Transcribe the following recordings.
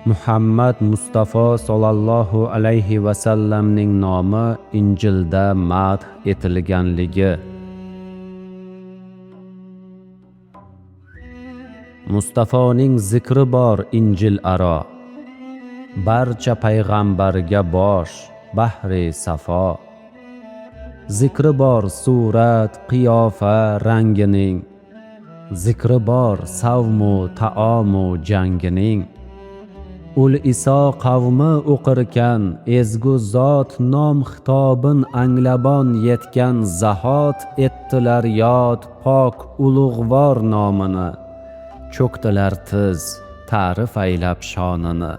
Muhammad Mustafa sollallohu alayhi vasallamning nomi Injilda madh etilganligi. Mustafoning zikri bor Injil aro, barcha payg'ambarga bosh bahri safo. Zikri bor surat, qiyofa, rangining, zikri bor savmu, taomu, jangining. Ul Iso qavmi o'qirkan ezgu zot nom xitobin anglabon yetgan zahot etdilar yod pok ulug'vor nomini. Cho'kdilar tiz, ta'rif aylab shonini.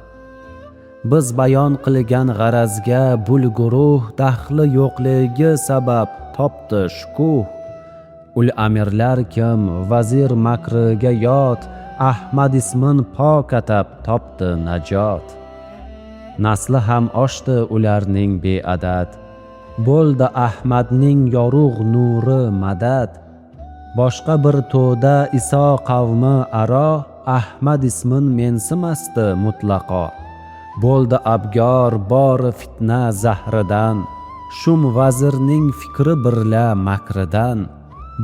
Biz bayon qilgan g'arazga bul guruh daxli yo'qligi sabab topdi shukuh. Ul amirlar kim vazir makriga yot, Ahmad ismin pok atab topdi najot. Nasli ham oshdi ularning beadad, bo'ldi Ahmadning yorug' nuri madad. Boshqa bir to'da Iso qavmi aro Ahmad ismin mensimasdi mutlaqo. Bo'ldi abgor bori fitna zahridan, shum vazirning fikri birla makridan.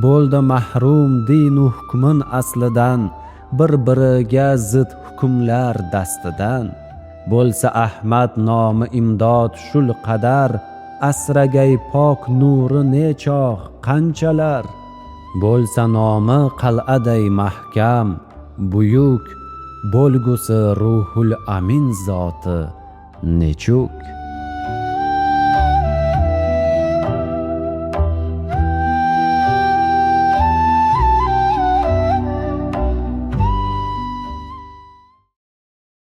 Bo'ldi mahrum dinu hukmin aslidan, bir biriga zid hukmlar dastidan. Bo'lsa Ahmad nomi imdod shul qadar, asragay pok nuri nechog' qanchalar. Bo'lsa nomi qal'aday mahkam, buyuk, bo'lgusi ruhul amin zoti nechuk.